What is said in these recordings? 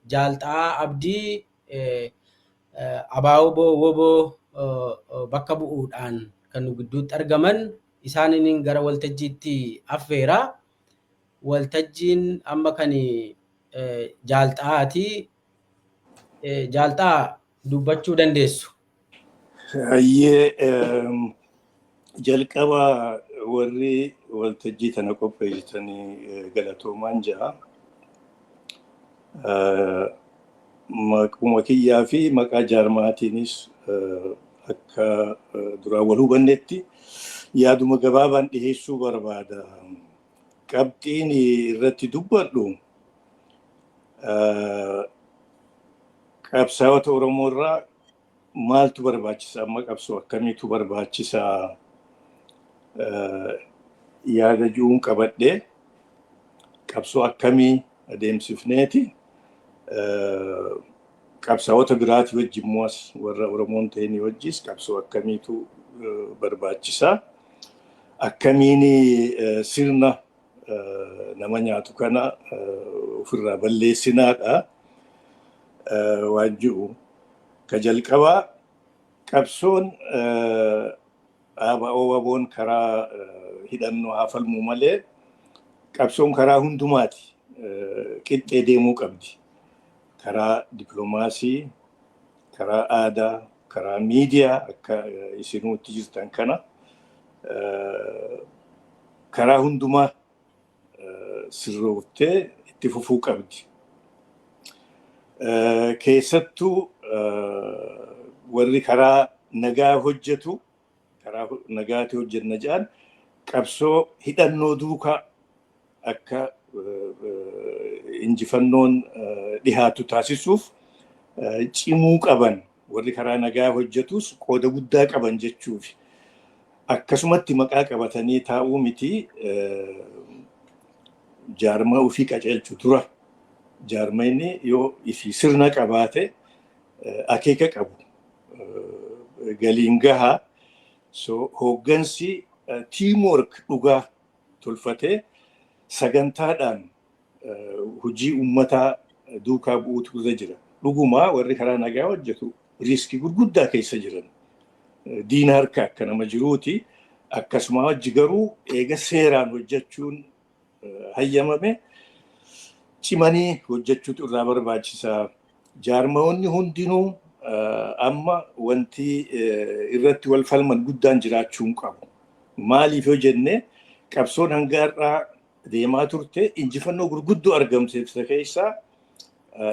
Jaal Xahaa Abdii ABO WBO bakka bu'uudhaan kan nu gidduutti argaman isaaniin gara waltajjiitti affeera. Waltajjiin amma kan Jaal Xahaati. Jaal Xahaa, dubbachuu dandeessu. Hayyee, jalqaba warri waltajjii tana qopheessitanii galatoomaan ja'a. Maquma kiyyaa fi maqaa jaarmaatiinis akka duraan wal hubannetti yaaduma gabaabaan dhiheessuu barbaada. Qabxiin irratti dubbadhu qabsaa'ota Oromoo irraa maaltu barbaachisa, amma qabsoo akkamiitu barbaachisa yaada ji'uun qabadhee, qabsoo akkamii adeemsifneeti qabsaa'ota biraati wajji immoo as warra Oromoon ta'anii wajjis qabsoo akkamiitu barbaachisa, akkamiin sirna nama nyaatu kana ofirraa balleessinaadha waan ji'u. Ka jalqabaa, qabsoon ABO WBOn karaa hidhannoo haa falmuu malee qabsoon karaa hundumaati qixxee deemuu qabdi. Karaa dippiloomaasii, karaa aadaa, karaa miidiyaa akka isinuutti jirtan kana karaa hundumaa sirrooftee itti fufuu qabdi. Keessattuu warri karaa nagaa hojjetu, karaa nagaati hojjenna jedhan, qabsoo hidhannoo duukaa akka injifannoon dhihaatu taasisuuf cimuu qaban. Warri karaa nagaa hojjetus qooda guddaa qaban jechuufi. Akkasumatti maqaa qabatanii taa'uu miti, jaarmaa ofii qajeelchu dura. Jaarmayni yoo ifii sirna qabaate, akeeka qabu galiin gahaa. So hooggansi teamwork dhugaa tolfatee sagantaadhaan hojii uummataa duukaa bu'uutu irra jira. Dhugumaa warri karaa nagaa hojjetu risk gurguddaa keessa jiran. Diina harka akka nama jiruuti. Akkasuma wajji garuu eega seeraan hojjechuun hayyamame cimanii hojjechuutu irraa barbaachisa. Jaarmayoonni hundinuu amma wanti irratti wal falman guddaan jiraachuu hin qabu. Maaliif yoo jenne, qabsoon hanga har'aa deemaa turte injifannoo gurguddoo argamsiifte keessaa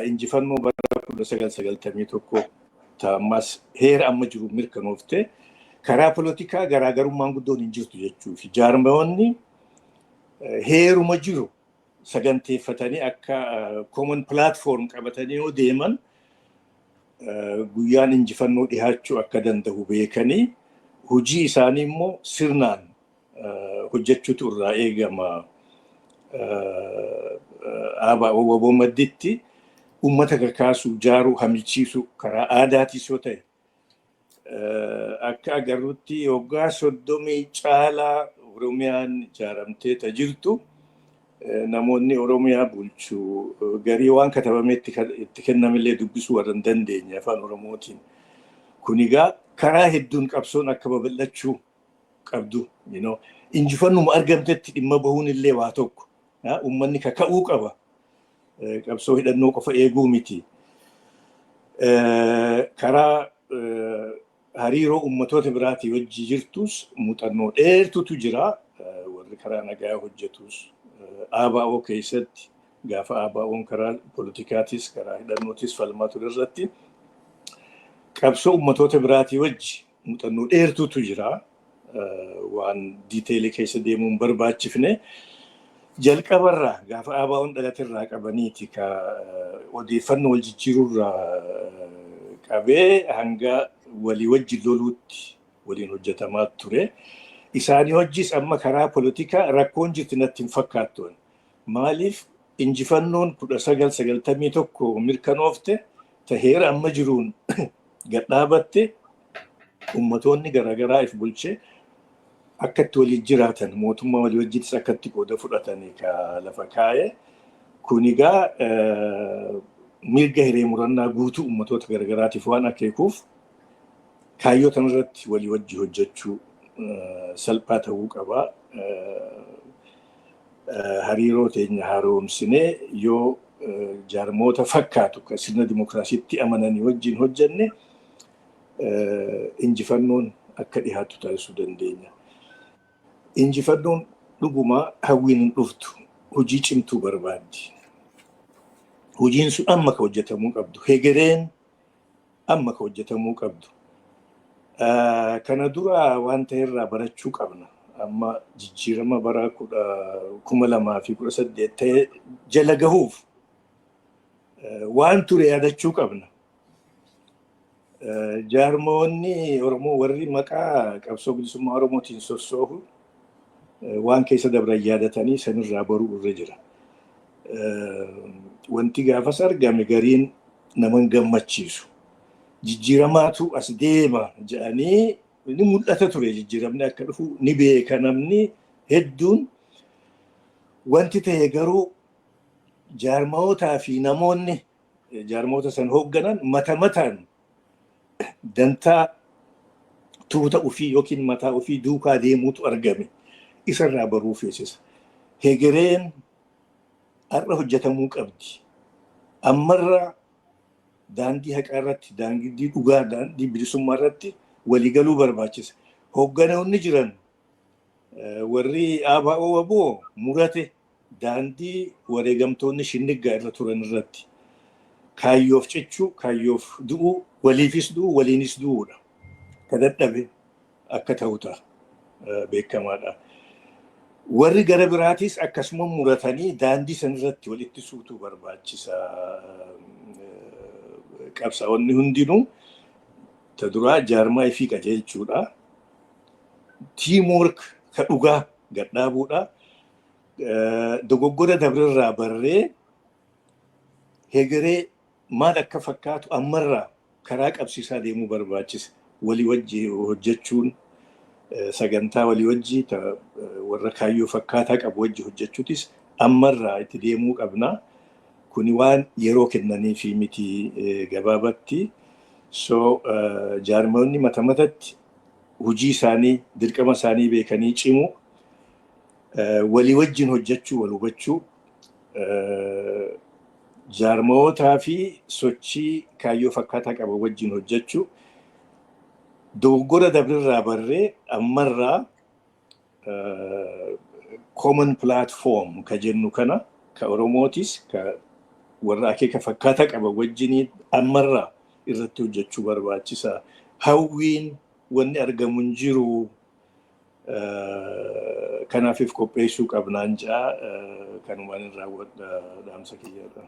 injifannoo bara 1991 ammas heera amma jiru mirkanoofte, karaa polotikaa garaagarummaan guddoon hin jirtu jechuufi. Jaarmayoonni heeruma jiru saganteeffatanii akka common platform qabatanii yoo deeman guyyaan injifannoo dhihaachuu akka danda'u beekanii hojii isaanii immoo sirnaan hojjechuutu irraa eegama. ABO WBO madditti uummata kakaasuu, jaaruu, hamilchiisuu karaa aadaatis yoo ta'e, akka agarrutti waggaa 30 caalaa Oromiyaan ijaaramtee ta jirtu, namoonni Oromiyaa bulchuu garii waan katabamee itti kennamillee dubbisuu warra hin dandeenye afaan Oromootiin. Kun egaa karaa hedduun qabsoon akka babal'achuu qabdu. Injifannuma argamtetti dhimma bahuun illee waa tokko. Uummanni kaka'uu qaba. Qabsoo hidhannoo qofa eeguu miti. Karaa hariiroo uummatoota biraatii wajji jirtus muuxannoo dheertutu jira. Warri karaa nagaa hojjetus ABO keessatti gaafa ABO'n karaa politikaatis karaa hidhannootis falmaa ture irratti qabsoo uummatoota biraatii wajji muuxannoo dheertutu jira. Waan detail keessa deemuun barbaachifne, jalqabarraa gaafa ABO'n dhalaterraa qabaniiti ka odeeffannoo wal jijjiiruurraa qabee hanga walii wajji loluutti waliin hojjetamaa ture. Isaanii hojis amma karaa polotikaa rakkoon jirti natti hin fakkaattu. Maaliif, injifannoon 1991 mirkanoofte taheera amma jiruun gadhaabatte, ummatoonni garaagaraa if bulchee akka itti waliin jiraatan, mootummaa walii wajjinis akka itti qooda fudhatanii ka lafa kaa'e. Kun egaa mirga hiree murannaa guutuu uummatoota garagaraatiif waan akeekuuf, kaayyoo tanarratti walii wajji hojjechuu salphaa ta'uu qaba. Hariiroo teenya haaromsinee yoo jaarmoota fakkaatu kan sirna dimokiraasiitti amananii wajjin hojjenne, injifannoon akka dhiyaatu taasisuu dandeenya. Injifannoon dhugumaa hawwiin hin dhuftu, hojii cimtuu barbaaddi. Hojiin sun amma ka hojjetamuu qabdu. Hegereen amma ka hojjetamuu qabdu. Kana dura waan ta'erraa barachuu qabna. Amma jijjiirama bara 2018 ta'e jala gahuuf waan ture yaadachuu qabna. Jaarmoonni Oromoo warri maqaa qabsoo bilisummaa Oromootiin sossoohu waan keessa dabran yaadatanii sanirraa baruu irra jira. Wanti gaafas argame gariin nama hin gammachiisu. Jijjiiramaatu as deema jedhanii ni mul'ata ture, jijjiiramni akka dhufu ni beeka namni hedduun. Wanti ta'e garuu jaarmootaa fi namoonni jaarmoota san hoogganan mata mataan dantaa tuuta ofii yookiin mataa ofii duukaa deemuutu argame. Isarraa baruu feesisa. Hegereen har'a hojjetamuu qabdi. Ammarraa daandii haqaa irratti, daandii dhugaa, daandii bilisummaa irratti waliigaluu barbaachisa. Hoogganoonni jiran, warri ABO WBO murate, daandii wareegamtoonni Shinniggaa irra turan irratti kaayyoof cichuu, kaayyoof du'uu, waliifis du'uu, waliinis du'uudha. Ka dadhabe akka ta'u ta'a beekamaadha. Warri gara biraatis akkasuma muratanii daandii sanirratti walitti suutuu barbaachisa. Qabsaa'onni hundinuu ta duraa jaarmaa ifii qajeelchuudha. Teamwork ka dhugaa gadhaabuudha. Dogoggora dabrirraa barree hegeree maal akka fakkaatu ammarraa karaa qabsiisaa deemuu barbaachisa. Walii wajji hojjechuun, sagantaa walii wajji warra kaayyoo fakkaataa qabu wajji hojjechuutis ammarraa itti deemuu qabna. Kuni waan yeroo kennanii fi miti gabaabatti. So jaarmoonni mata matatti hojii isaanii, dirqama isaanii beekanii cimu, walii wajjin hojjechuu, wal hubachuu, jaarmootaa fi sochii kaayyoo fakkaataa qabu wajjin hojjechuu, dogoggora dabrirraa barree ammarraa common platform ka jennu kana, ka Oromootis ka warra akeeka fakkaataa qaban wajjin ammarraa irratti hojjechuu barbaachisa. Hawwiin wanni argamu hin jiru. Kanaafif qopheessuu qabnaan ja'a, kanumaan hin raawwadha dhaamsa kiyyaadha.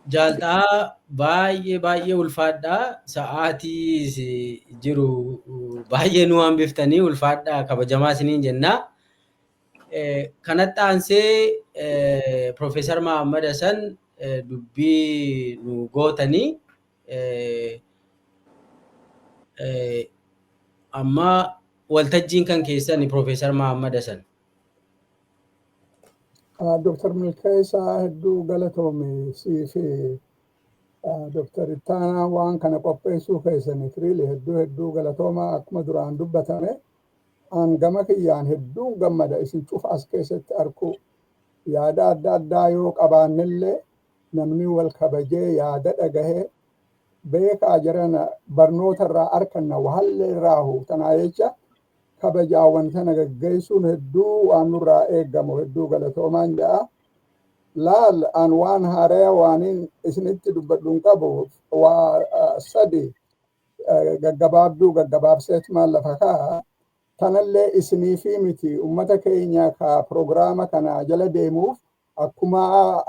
Jaalxaa, baay'ee baay'ee ulfaadhaa. Sa'aatii jiru baay'ee nu hambiftanii, ulfaadhaa, kabajamaa isiniin jennaa. Kanatti aansee Profeesar Mahammad Hassan dubbii nu gootanii, amma waltajjiin kan keessani, Profeesar Mahammad Hassan. Dr. Milkeessaa, hedduu galatoome siif, Dr. Ittaanaa waan kana qopheessuu keessaniif really hedduu hedduu galatooma. Akkuma duraan dubbatame, an gama kiyyaan hedduun gammada isin cufa as keessatti arkuu. Yaada adda addaa yoo qabaannillee, namni wal kabajee yaada dhagahee beekaa jirana barnoota irraa arkanna wahallee irraahu. Tanaa jecha kabajaawwan sana gaggeessuun hedduu waan nurraa eeggamu. Hedduu galatoomaan jedha. Laal, an waan haaraya waaniin isinitti dubbadhu hin qabu. Waa sadi gaggabaabduu gaggabaabseetumaan lafa kaa'a. Tanallee isinii fi miti, ummata keenya ka proogiraama kana jala deemuuf akkuma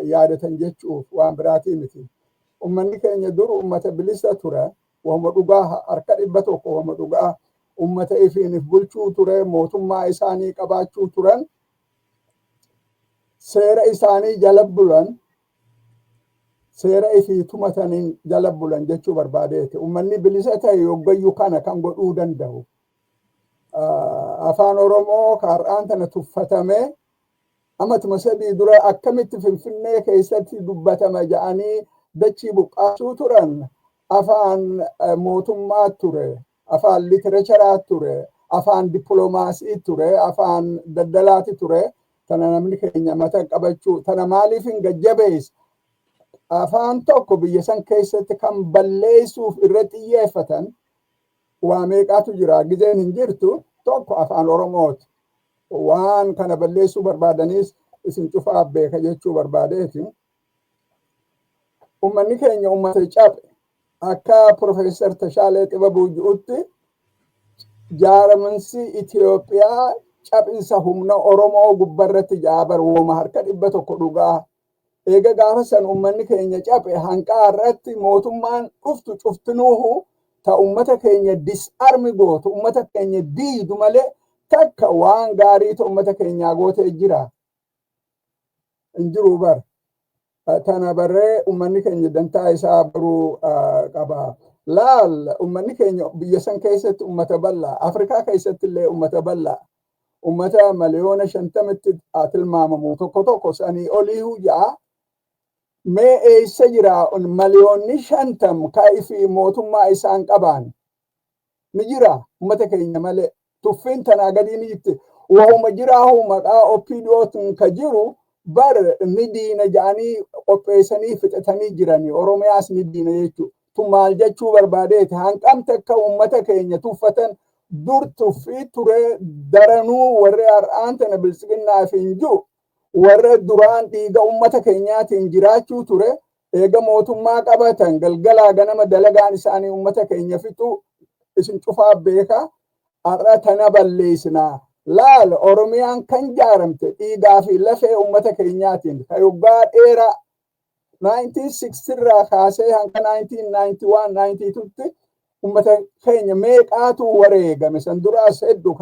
yaadatan jechuuf, waan biraatii miti. Ummanni keenya dur ummata bilisa ture, wahuma dhugaa, harka 100 wahuma dhugaa, ummata ifiinif bulchuu ture, mootummaa isaanii qabaachuu turan, seera isaanii jala bulan, seera ifii tumataniin jala bulan jechuu barbaadeeti. Ummanni bilisa ta'e yoggayyuu kana kan godhuu danda'u. Afaan Oromoo ka har'aan tana tuffatamee Amatuma 3 dura akkamitti Finfinnee keessatti dubbatama ja'anii dachii buqqaasuu turan. Afaan mootummaa ture, afaan literaturaa ture, afaan dippiloomaasii ture, afaan daldalaati ture. Tana namni keenya mata qabachuu tana maaliif hin gajjabeessa? Afaan tokko biyya san keessatti kan balleessuuf irra xiyyeeffatan waa meeqaatu jira? Gizeen hin jirtu. Tokko afaan Oromooti. Waan kana balleessuu barbaadanis isin cufaa beeka jechuu barbaadeeti. Uummanni keenya uummata cabe. Akka Profeesar Tashaalee Xibabuu ji'utti, jaaramansi Itoophiyaa cabinsa humna Oromoo gubbarratti jaabar wooma harka 100 dhugaa. Eega gaafa san uummanni keenya cabe, hanqaa irratti mootummaan dhuftu cuftinuuhu ta uummata keenya disarm gootu, uummata keenya diidu malee takka waan gaarii ta uummata keenyaa gootee jira. Hin jiru bar. Tana barree uummanni keenya dantaa isaa baruu qaba. Laal, uummanni keenya biyya san keessatti uummata bal'aa, Afrikaa keessatti illee uummata bal'aa. Uummata 50 miliyoonatti tilmaamamu, tokko tokko sanii olii ja'a. Mee eessa jira 50 miliyoonni kaa'ii mootummaa isaan qabaan? Ni jira uummata keenya malee. Tuffiin tanaa gadii ni jirti. Wahuma jiraahu maqaa OPDOtiin ka jiru bar ni diina ja'anii qopheessanii fixatanii jiranii. Oromiyaas ni diina jechuudha. Tun maal jechuu barbaadeeti? Hanqamte akka uummata keenya tuffatan dur tuffii ture daranuu warri har'aan tana biltsiginnaaf hin jiru, warra duraan dhiiga uummata keenyaatiin jiraachuu ture, eega mootummaa qabatan galgalaa ganama dalagaan isaanii uummata keenya fixuu isin cufaa beeka. Har'a tana balleessinaa. Laal, Oromiyaan kan jaaramte dhiigaa fi lafee uummata keenyaatiin kan waggaa dheeraa 1960 irraa kaasee hanga 1991 92tti uummata keenya meeqaatu wareegame? San duraas hedduu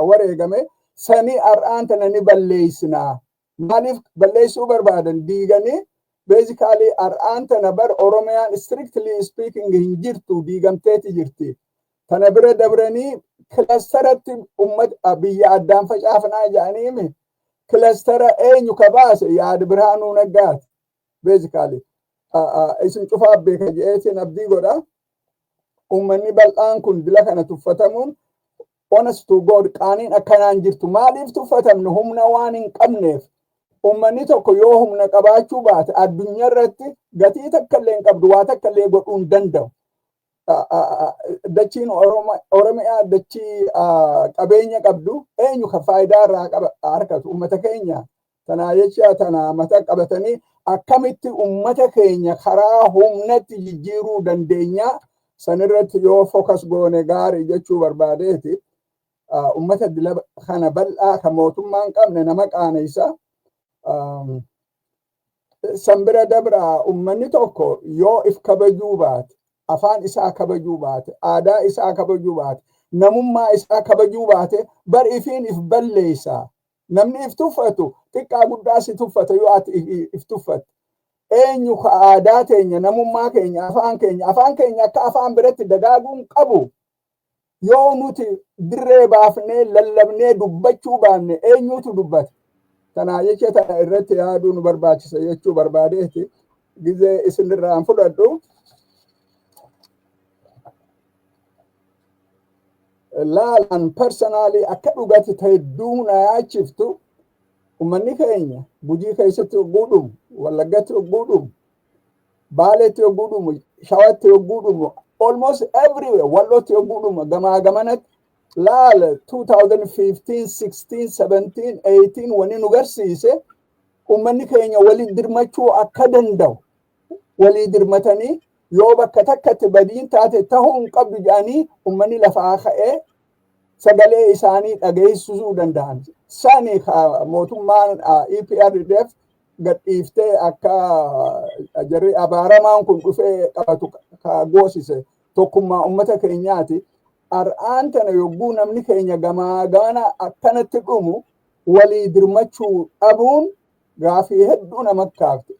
wareegame. Sanii har'aan tana ni balleessinaa. Maaliif balleessuu barbaadan? Diiganii basically har'aan tana bar Oromiyaan strictly speaking hin jirtu, diigamteeti jirti. Tana bira dabranii clusteratti uummata biyya addaan facaafnaa jedhaniimi. Clustera eenyu ka baase? Yaada Birhaanuu Naggaati. Basically isin cufaa beeka je'eetiin abdii godha. Uummanni bal'aan kun dila kana tuffatamuun, honest to God, qaaniin akkanaan jirtu. Maaliif tuffatamne? Humna waan hin qabneef. Uummanni tokko yoo humna qabaachuu baate addunyaa irratti gatii takka illee hin qabdu, waa takka illee godhuu hin danda'u. Dachiin Oromiyaa dachii qabeenya qabdu, eenyu ka faayidaa irraa argatu? Uummata keenya. Tanaa jecha tana mata qabatanii akkamitti uummata keenya karaa humnatti jijjiiruu dandeenya, sanirratti yoo focus goone gaarii jechuu barbaadeeti. Uummata kana bal'aa kan mootummaa hin qabne nama qaanessa. San bira dabraa, uummanni tokko yoo if kabajuu baate, afaan isaa kabajuu baate, aadaa isaa kabajuu baate, namummaa isaa kabajuu baate, bar ifiin if balleessa. Namni if tuffatu xiqqaa guddaa si tuffata yoo ati if tuffatte. Eenyu ka aadaa teenya, namummaa keenya, afaan keenya, afaan keenya akka afaan biratti dagaaguun qabu yoo nuti dirree baafnee lallabnee dubbachuu baanne, eenyutu dubbata? Tanaa jecha tana irratti yaaduu nu barbaachisa jechuu barbaadeeti. Gizee isinirraan fudhadhu. Laalan, personally akka dhugatti hedduu na yaachiftu, uummanni keenya Gujii keessatti yogguu dhumu, Wallaggatti yogguu dhumu, Baaleetti yogguu dhumu, Shawatti yogguu dhumu, almost everywhere, Wallootti yogguu dhumu, gamaa gamanatti laal, 2015, 16, 17, 18 wani nu garsiise uummanni keenya walii dirmachuu akka danda'u. Walii dirmatanii yoo bakka takkatti badiin taate tahuu hin qabdu jedhanii uummanni lafaa ka'ee sagalee isaanii dhageessisuu danda'an. Sani mootummaan EPRDF gadhiiftee akka jarri abaaramaan kun dhufee qabatu ka goosise tokkummaa uummata keenyaati. Har'aan tana yogguu namni keenya gamaa gamana akkanatti dhumu, walii dirmachuu dhabuun gaafii hedduu nama kaafte.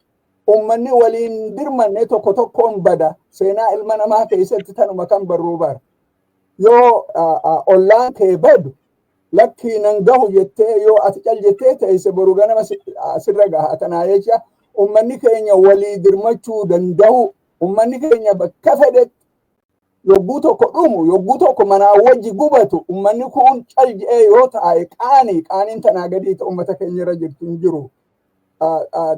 Uummanni waliin dirmanne tokko tokkoon bada. Seenaa ilma namaa keessatti tanuma kan barruu bara. Yoo ollaan kee badu, Lakkii nan gahu jettee yoo ati cal jettee teesse, boru ganama sirra gaha. Tanaa jecha ummanni keenya walii dirmachuu danda'u, ummanni keenya bakka fedhetti yogguu tokko dhumu, yogguu tokko manaa wajji gubatu, ummanni kun cal je'ee yoo taa'e qaanii qaaniin tanaa gadii ta ummata keenya irra jirtu hin jiru.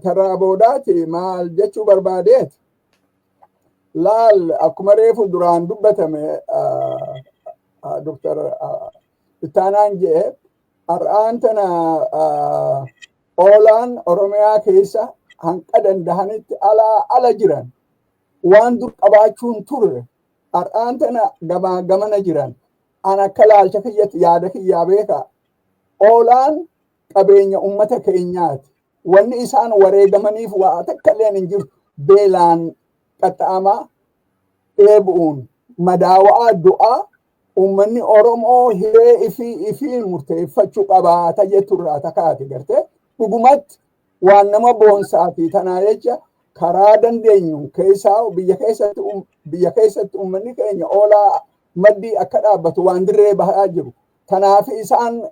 Taraa boodaati maal jechuu barbaadeet, laal, akkuma reefu duraan dubbatame, Dr. Ittaanaan je'e, har'aan tana oolaan Oromiyaa keessa hanqa dandahanitti alaa ala jiran, waan dur qabaachuun turre har'aan tana gamaa gamana jiran. An akka laalcha kiyyatti, yaada kiyyaa beeka, oolaan qabeenya ummata keenyaati. Wanni isaan wareegamaniif waa takka illeen hin jirtu. Beelaan qaxxaamaa, dheebu'uun madaawa'aa, du'aa, ummanni Oromoo hiree ifii ifiin murteeffachuu qabaata jetturraa takaate gartee dhugumatti waan nama boonsaati. Tanaa jecha karaa dandeenyu keessaa biyya keessatti ummanni keenya oolaa maddii akka dhaabbatu waan dirree bahaa jiru. Kanaaf isaan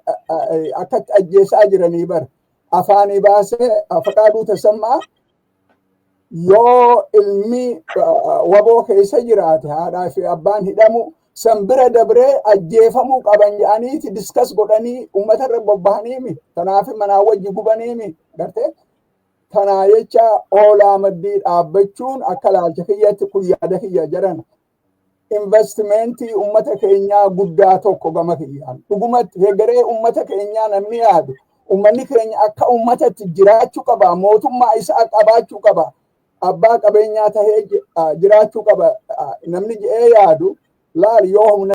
akkatti ajjeesaa jiranii bara. Afaanii baasee Faqaaduu Tasammaa, yoo ilmi waboo keessa jiraate haadhaa fi abbaan hidhamu, san bira dabree ajjeefamuu qaban jedhaniiti discuss godhanii uummata irra bobbahaniimi. Kanaaf manaa wajji gubaniimi gartee. Tanaa jecha oolaa maddii dhaabbachuun akka laalcha kiyyatti, kun yaada kiyya jedhan, investimentii uummata keenyaa guddaa tokko gama kiyyaan. Dhugumatti hegeree uummata keenyaa namni yaadu, uummanni keenya akka uummatatti jiraachuu qaba, mootummaa isaa qabaachuu qaba, abbaa qabeenyaa tahee jiraachuu qaba namni je'ee yaadu, laal, yoo humna